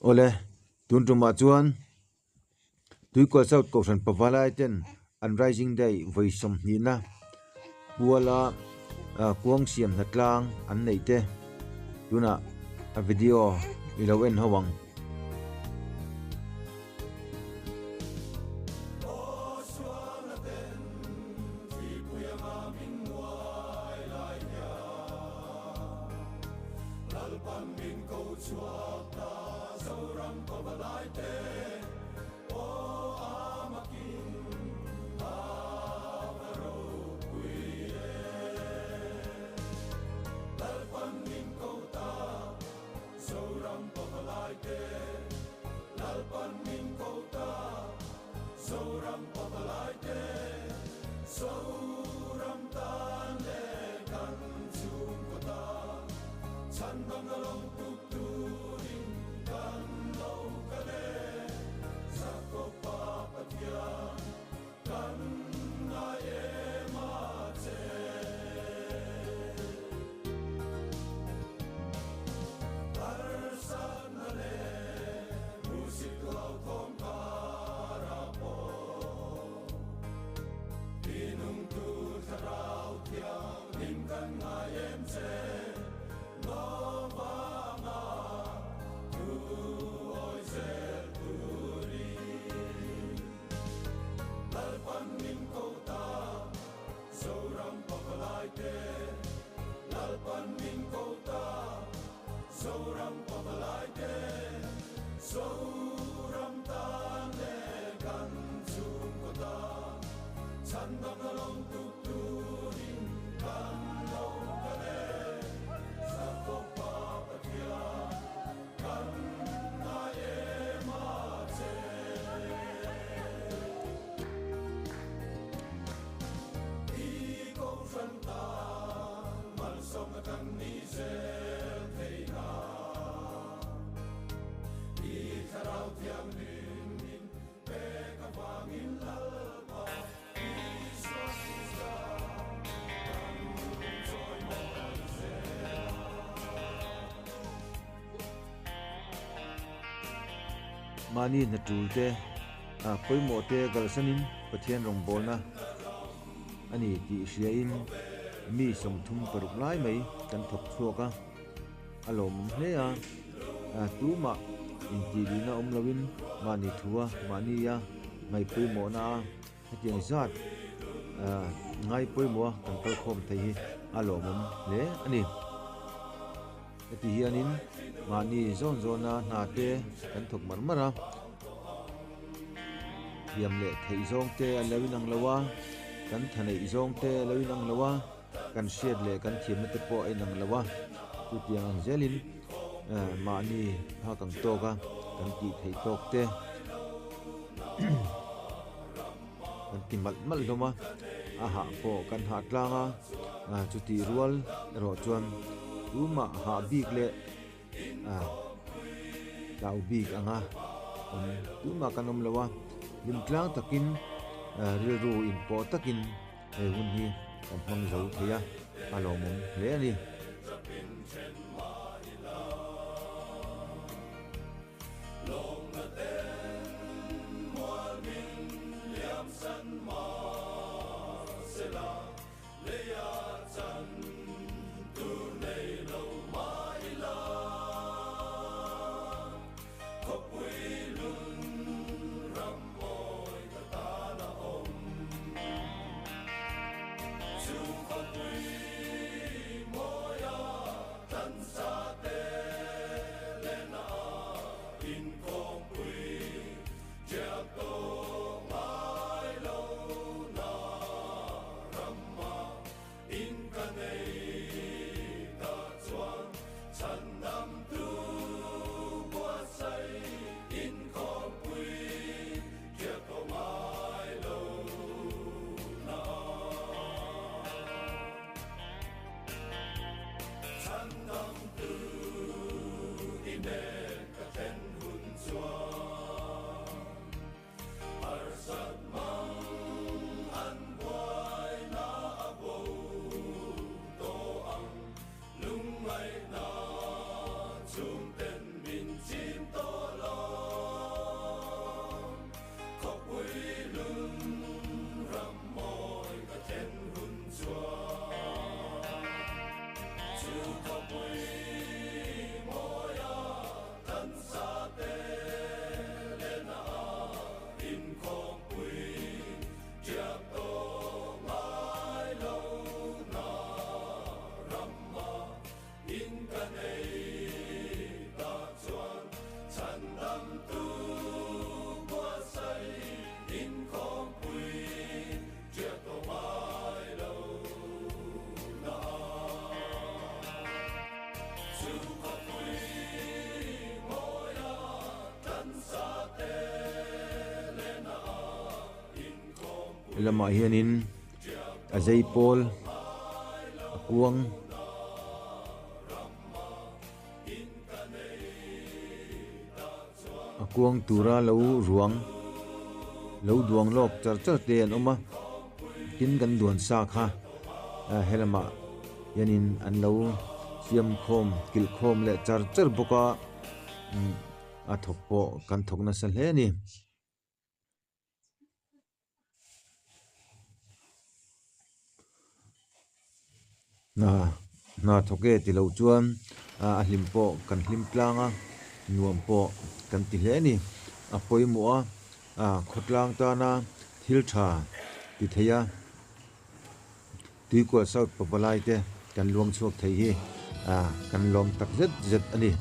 Awle, tun tumah chuan Tuikual South Kohhran Pavalai ten an Rising Day vawi sawmhnihna puala kuang siam hnatlang an neih te tunah a video i lo en ho ang. Mahni hna tul te, pawimawh te kalsanin Pathian rawngbawlna a ni tih hriain mi 36 lai mai kan thawk chhuak a, a lawmawm hle a, tumah intihluihna awm loin mahni thua mahnia ngaih pawimawhna a hetiang zat ngai pawimawha kan kal khawm thei hi a lawmawm hle a ni. Heti hianin mahni zawn zawna hna te kan thawk mar mar a, thiam leh theih zawng te a lo inang lo a, kan tha neih zawng te a lo inang lo a, kan hriat leh kan thiamna te pawh a inang lo a, chutiang ang zelin mahni phak ang tawk a kan tih theih tawk te kan ti malh malh hlawm a, a hah pawh kan hah tlang a, chutih rual erawh chuan tumah hah bik leh tlau bik anga awm tumah kan awm lo a, hlim tlang takin rilru inpawh takin he hun hi kan hmang zo thei a, a lawmawm hle a ni. Helamah hianin a zei pawl a kuang a kuang tura lo ruang lo duang lawk char char te an awm a tin kan duan sa kha helamah hianin an lo siam khawm kilh khawm leh char char bawk a a thawk pawh kan thawk nasa hle a ni. Hna hna thawk e tilo chuan a hlim pawh kan hlim tlang a nuam pawh kan ti hle a ni a pawimawh a ah khawtlang tana thil tha ti thei a Tuikual South Pawpalai te kan luang chhuak thei hi ah kan lawm tak zet zet a ni.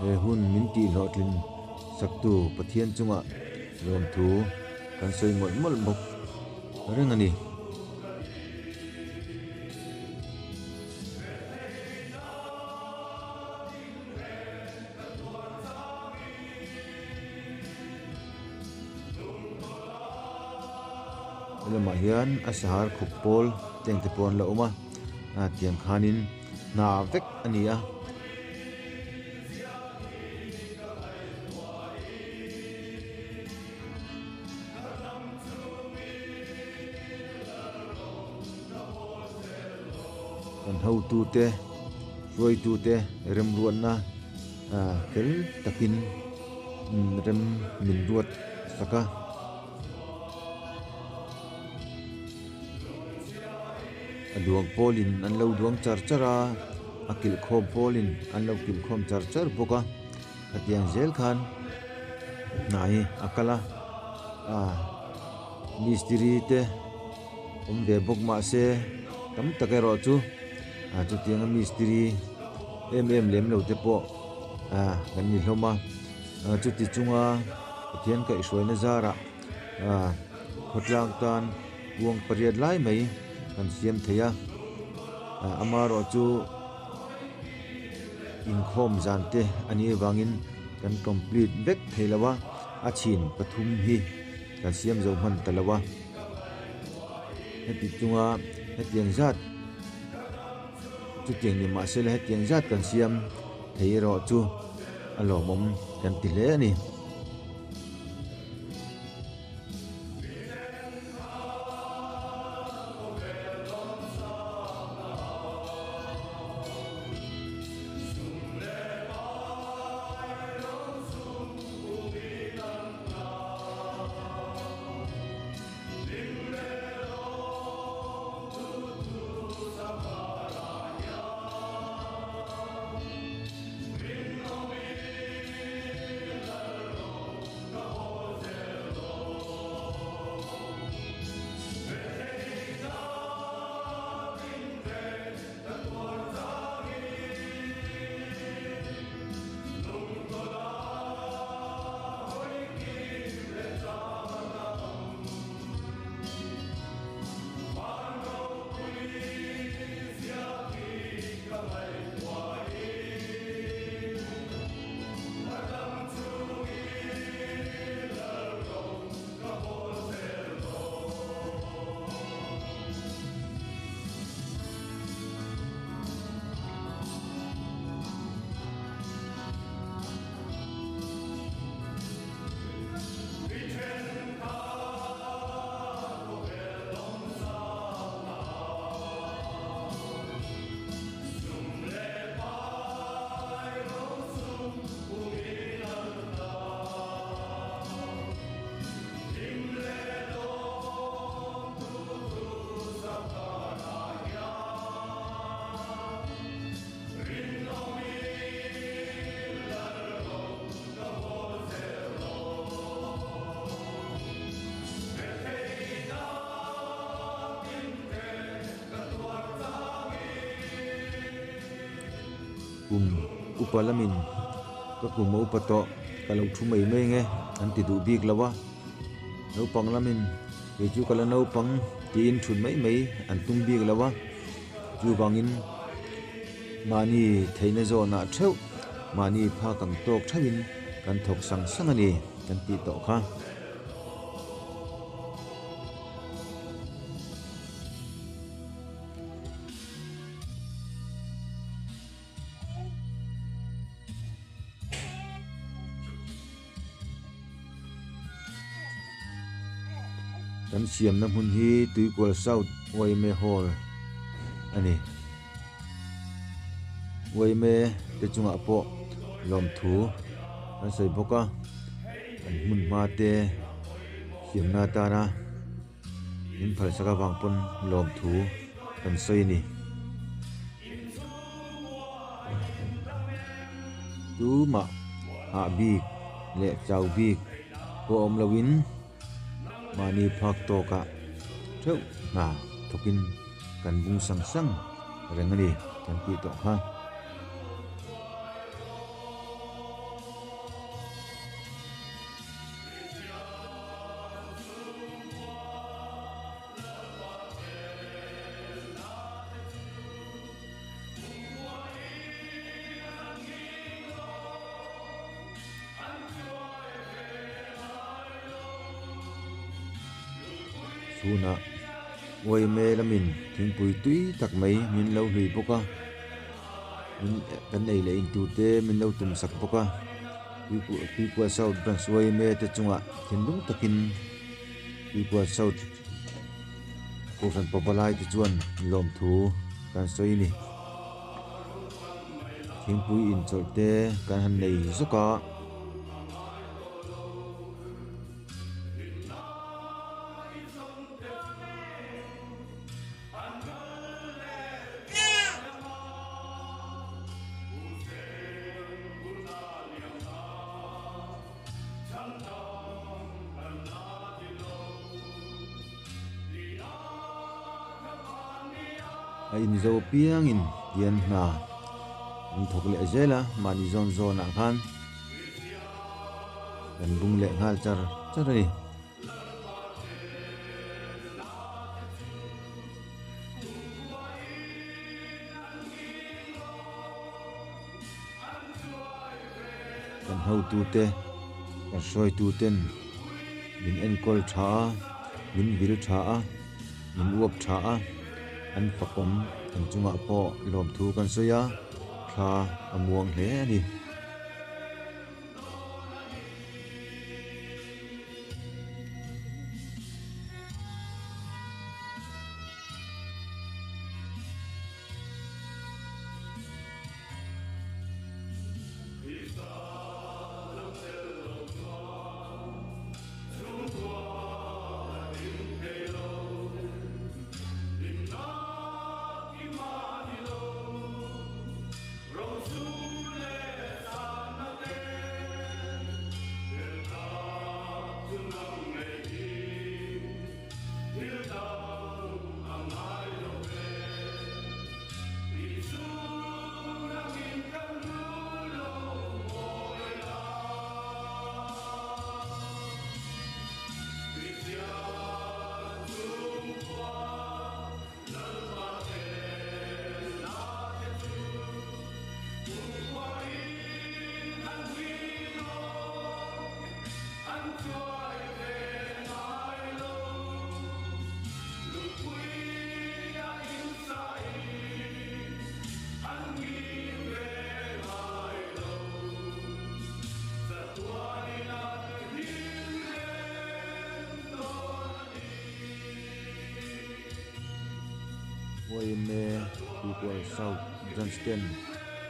He hun min tih hlawhtlin saktu Pathian chungah lawmthu kan sawi mawlh mawlh bawk reng a ni. Helamah hian a sahar khup pawl teng te pawh an la awm a ah tiang khanin hna vek a ni a. Kan hotute hruaitute remruatna ah fel takin rem min ruat sak a. A duang pawlin an lo duang char char a a kilh khawm pawlin an lo kilh khawm char char bawk a khatiang zel khan hna hi a kal a ah mistiri te awm ve bawk mahse tam tak erawh chu ah chutianga mistiri em em lem lo te pawh ah kan ni hlawm a ah chuti chunga Pathian kaihhruaina zarah ah khawtlang tan kuang pariat lai mai kan siam thei a ah amaherawh chu inkhawm zan te a nih avangin kan complete vek thei lo a a chhin pathum hi kan siam zo hman ta lo a heti chunga hetiang zat chutiang ni mahse la hetiang zat kan siam thei erawh chu a lawmawm kan ti hle a ni. Kum upa lamin ka kum a upa tawh ka lo thu mai mai nge an ti duh bik lo a, naupang lamin kei chu ka la naupang tiin thut mai mai an tum bik lo a, chuvangin mahni theihna zawnah theuh mahni phak ang tawk theuhin kan thawk sang sang a ni kan tih tawh kha. Kan siamna hmun hi Tuikual South yma Hall a ni. Yma te chungah pawh lawmthu kan sawi bawk a, an hmun hma te siamna atana Min phalsak avang pawn lawmthu kan sawi a ni. Tumah hah bik leh chau bik pawh awm loin mahni phak tawkah theuh hna thawkin kan bung sang sang reng a ni kan tih tawh kha. Chhunah uaime lamin thingpui tui tak mai min lo hlui bawk a, min kan ei leh in tur te min lo tum sak bawk a. Tuikual South Branch yma te chungah thinlung takin Tuikual South Kohhran Pavalai te chuan lawmthu kan sawi a ni. Thingpui inchawlh te kan han nei zawk a. A inzo piangin tian hna an thawk leh zel a, mahni zawn zawnah khan kan bung leh nghal char char a ni. Kan hotute, kan hruaituten min enkawl tha a, min vil tha a, min uap tha a, an fakawm kan chungah pawh lawmthu kan sawi a, thla a muang hle a ni. Yma Tuikual South Branch ten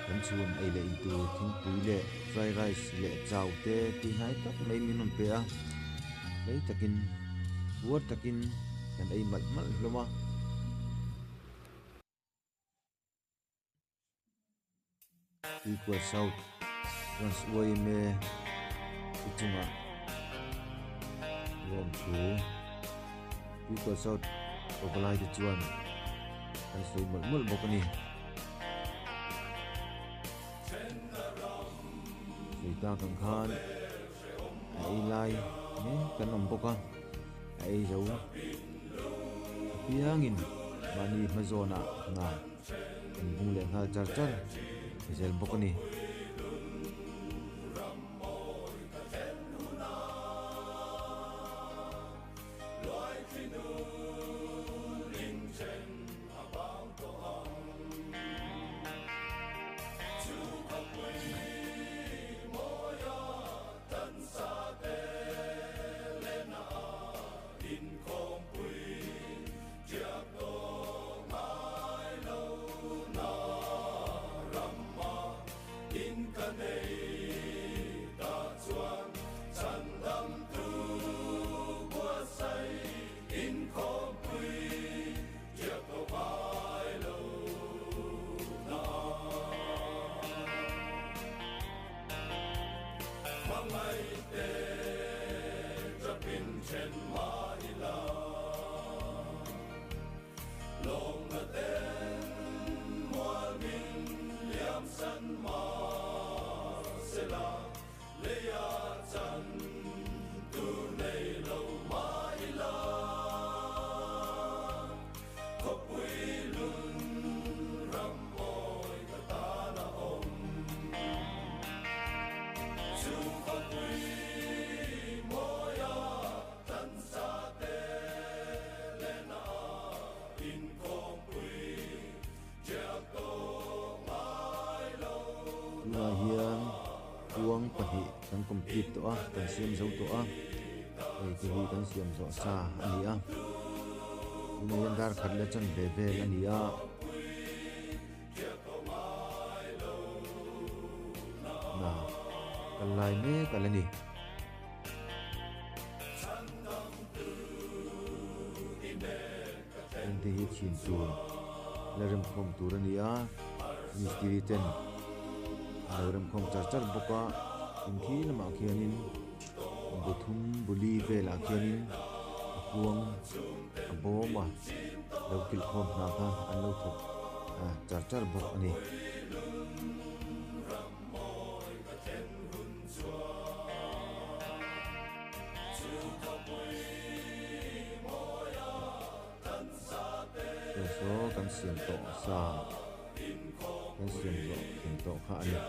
kan chhun ei leh in tur thingpui leh fried rice leh chau te tuihnai tak mai min rawn pe a, hlei takin puar takin kan ei malh malh hlawm a. Tuikual South Branch yma te chungah lawmthu Tuikual South pavalai te chuan kan sawi mawlh mawlh bawk a ni. tak ang khan a ei lai mek kan awm bawk a, a ei zo apiangin mahni hma zawnah hna an bung leh nghal char char zel bawk a ni. Tunah hian kuang pahnih kan complete tawh a kan siam zo tawh a hei te hi kan siam zawh sa a ni a tunah hian dar khat leh chanve vel a ni a. Na kal lai mek a la ni. Hengte hi chhin tur la remkhawm tur a ni a, mistiri ten an lo remkhawm char char bawk a, in khi lamah khianin bu thum bu li velah khianin a kuang a bawm a lo kilhkhawm hna kha an lo thawk char char bawk a ni. Saw saw kan siam tawh sa kan siam zawh thin tawh kha a ni.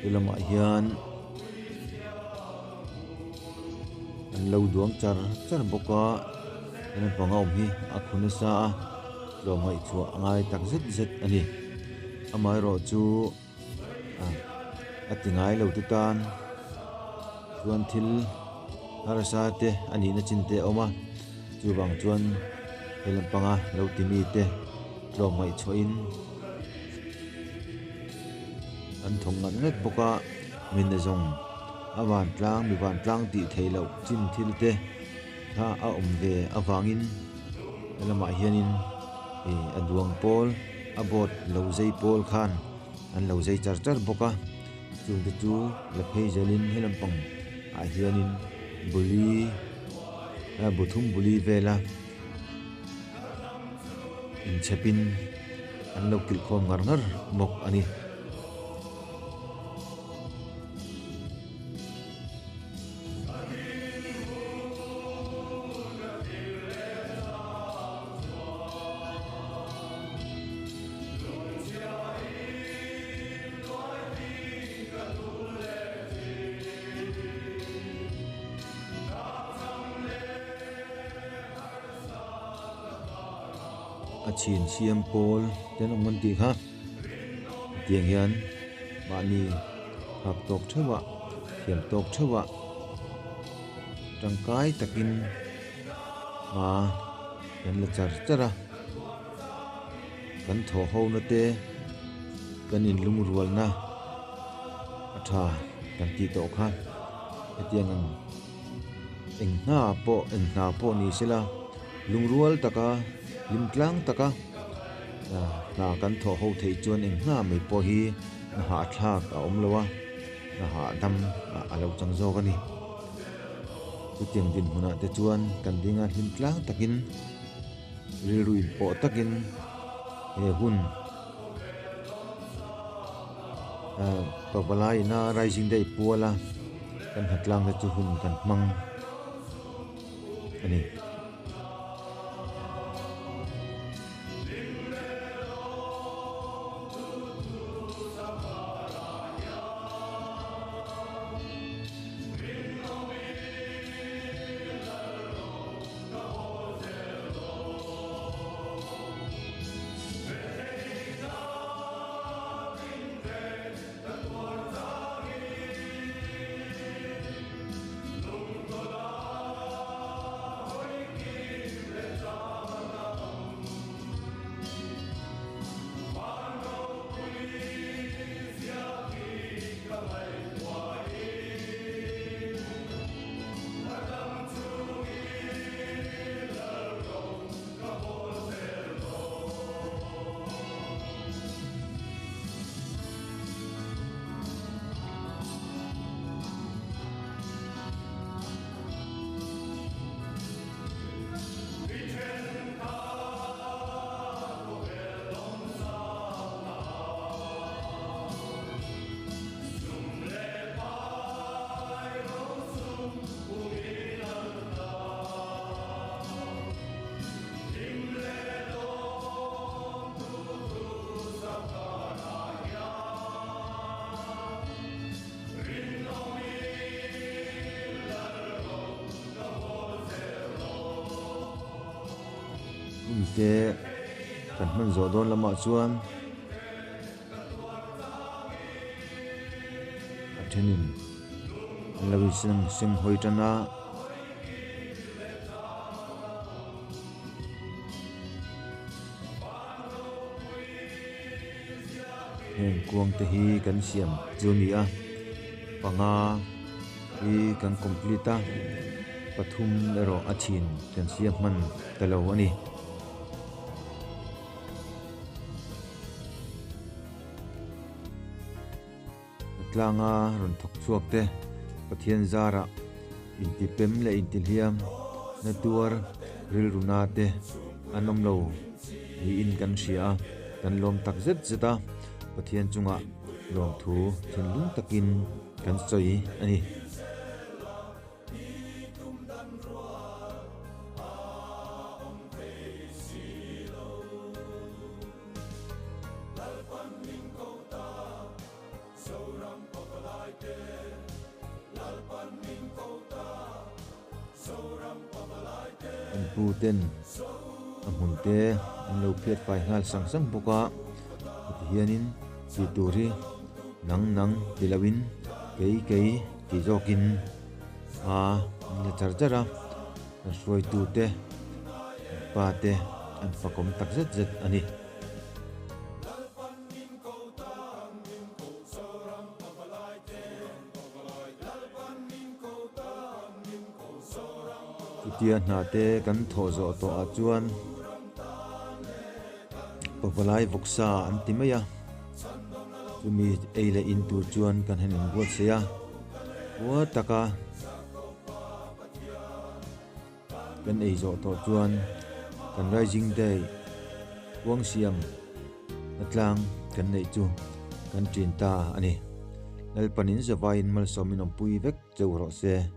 He lamah hian an lo duang char char bawk a naupang a awm hi a khu nasa a tlawmngaih chhuah a ngai tak zet zet a ni amaherawhchu a ti ngai lo te tan chuan thil harsa te a nihna chin te a awm a chuvang chuan he lampanga lo ti mi te tlawmngaih chhuahin an thawk ngat ngat bawk a mi nazawng a vantlang mi vantlang tih theih loh chin thil te kha a awm ve avangin he lamah hianin ih a duang pawl a board lo zai pawl khan an lo zai char char bawk a chung te chu la phei zelin he lampang ah hianin buli. Bu thum buli vela inchhepin an lo kilhkhawm ngar ngar bawk a ni. A chhin siam pawl te an awm an tih kha hetiang hian mahni hak tawk theuh ah thiam tawk theuh ah tangkai takin hma kan la char char a kan thawh ho na te kan inlungrual na a tha kan tih tawh kha hetiang ang Eng hna pawh eng hna pawh ni sela lungrual taka hlim tlang taka hna kan thawh ho theih chuan eng hna mai pawh hi hna hahthlak a awm lo a, hna hahdam a lo chang zawk a ni. Chutiang dinhmunah te chuan kan dinga hlim tlang takin rilru inpawh takin he hun Pavalai-ina Rising Day puala kan hnatlang te chu hun kan hmang a ni. Te kan hman zawh dawn lamah chuan a thenin an lo inseng seng hawi tan a. Heng kuang te hi kan siam chu a ni a panga hi kan complete a pathum erawh a chhin kan siam hman ta lo a ni. Tlanga rawn thawk chhuak te Pathian zarah intipem leh intihliam na tuar rilru na te an awm lo niin kan hria a, kan lawm tak zet zet a, Pathian chungah lawmthu thinlung takin kan sawi a ni. An pu ten a hmun te an lo phiat fai nghal sang sang bawk a heti hianin tih tur hi nang nang ti lo in kei kei tih zawkin a an la char char a an hruaitu te an pa te an fakawm tak zet zet a ni. Chutia hna te kan thawh zawh tawh ah chuan pavalai vawksa an ti mai a, chumi ei leh in tur chuan kan han inbuatsaih a, puar taka. Kan ei zawh tawh chuan kan Rising Day kuang siam na tlang kan neih chu kan ṭin ta a ni. Lalpanin zavaiin malsawmin awmpui vek cheu rawh se.